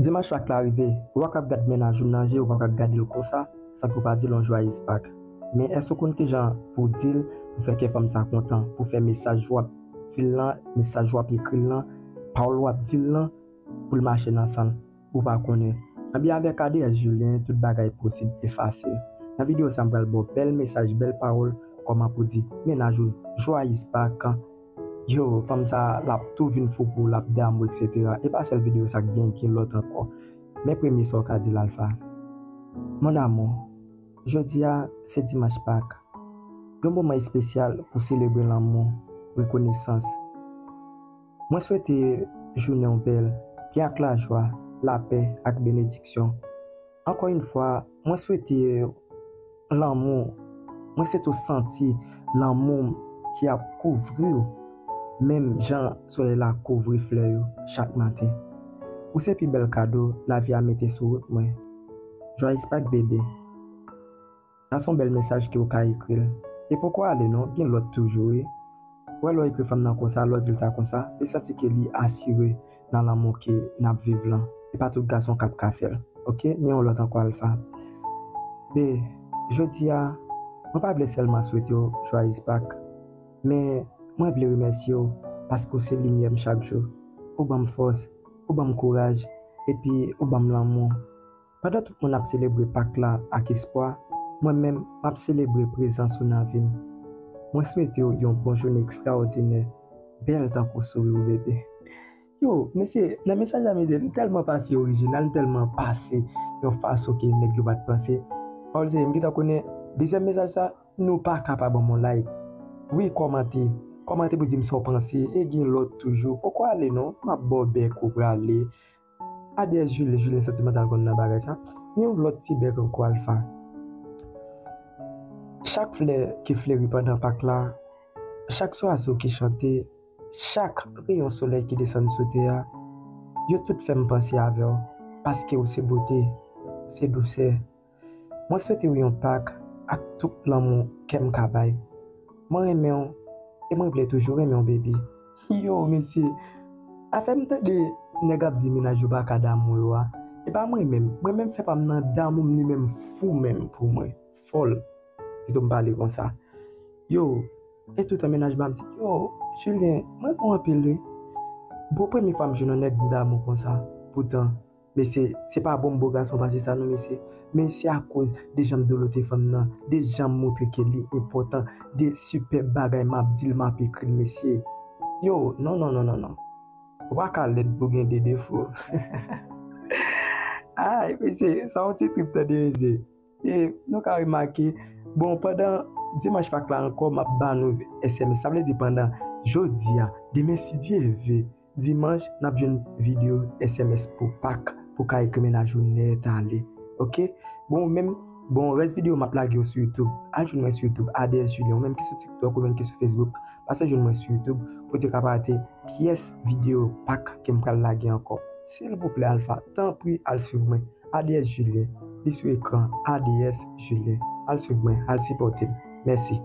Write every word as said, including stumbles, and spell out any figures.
Dimanch Pak la rive, ou pa kab gad mennaj ou nan je, ou pa kab gade l konsa, san ke w pa di l yon jwayez Pak. Men èske w konn kijan pou w di l, pou fè kè fanm sa kontan, pou fè mesaj w ap di l lan, mesaj w ap ekri l lan, pawòl w ap di l lan, pou l mache nan san l? Ou pa konnen. Anben avèk A D S Julien, tout bagay posib e fasil. Nan videyo sa, m pral ba w bèl mesaj, bèl pawòl, kòman pou di mennaj ou jwayez Pak. Yo, fanm sa, l ap tou vin fou pou ou, l ap damou, et cetera. E pa sèl videyo sa k gen, gen lòt ankò. Men premye sa w ka di l, Alpha. Mon amour, jodi a, se dimanch Pak. Yon moman espesyal pou selebre lanmou, rekonesans. Mwen swete jounen w bèl, plen ak lajwa, lapè ak benediksyon. Ankò yon fwa, mwen swete lanmou, mwen swete w santi lanmou m ki ap kouvri w, menm jan solèy la kouvri flè yo chak maten. Ou se pi bèl kado lavi a mete sou wout mwen. Jwayez Pak, bebe. Sa se yon bèl mesaj ke w ka ekri l. E poko ale non, gen lòt toujou wi. Ou wè lè w ekri fanm nan konsa, lè w di l sa konsa, li santi ke li asire nan lanmou ke n ap viv lan. E pa tout gason k ap ka fè l. Oke, men yon lòt ankò, Alpha. Be, jodi a, mwen pa vle sèlman swete w jwayez Pak, men mwen vle remèsye w paske w se limyè m chak jou. Ou ban m fòs, ou ban m kouraj, epi ou ban m lanmou. Pandan tout moun ap selebre Pak la ak espwa, mwen menm, m ap selebre prezans ou nan vi m. Mwen swete w yon bon jounen ekstraòdinè, bèl tankou souri w, bebe. Yo, mesye, nan mesaj la, mesye, m tèlman pase orijinal, m tèlman pase yon fason ke nèg yo pa t panse. Pawòl se, m gentan konnen, dezyèm mesaj sa, nou pa ka pa ban m yon like. Wi, kòmante. Kòmante pou di m sa w panse, e gen lòt toujou. Poko ale non, m ap ba w bèk ou prale. A D S Julien, Julien santimantal konn nan bagay sa. Men yon lòt ti bèk ankò, Alpha. Chak flè ki fleri pandan Pak la, chak zwazo ki chante, chak reyon solèy ki desann sou tè a, yo tout fè m panse avè w, paske w se bote, w se dousè. Mwen swete w yon Pak ak tout lanmou kè m ka bay. Mwen renmen w, e mwen vle toujou renmen w, baby. Yo, mesye, afè m tande nèg ap di mennaj yo pa ka damou yo a, e pa mwen menm. Mwen menm fè pa m nan damou m, li menm fou menm pou mwen. Fòl. Pito m pale konsa. Yo, e toutan mennaj m ap di, yo, Julien, mwen renmen w anpil wi. Bon, premye fwa m jwenn yon nèg m damou konsa. Poutan, mesye, se pa bon m bo gason pase sa non, mesye. Men se akoz de jan m dolo te fanm nan, de jan m montre ke li enpòtan, de sipèb bagay m ap di l, m ap ekri l, mesye. Yo, non, non, non, non, non. Ou pa ka lèd pou gen de defo. Ay, mesye, sa yon ti trip tande, mesye. E nou ka remake, bon, pandan dimanch Pak la ankò, m ap ba nou S M S. Sa vle di pandan jodi a, demen si Dye vle, dimanch, n ap jwenn videyo S M S pou Pak, pou ka ekri mennaj ou nèt ale. Oke? Bon, ou menm, bon, rès videyo m ap lage yo sou YouTube. Al jwenn mwen sou YouTube, A D S Julien, ou menm ki sou TikTok, ou menm ki sou Facebook, pase jwenn mwen sou YouTube, pou te ka pa rate pyès videyo Pak ke m pral lage ankò. Silvouplè, Alpha, tanpri al swiv mwen. A D S Julien, li sou ekran, A D S Julien. Al swiv mwen, al sipòte m. Mèsi.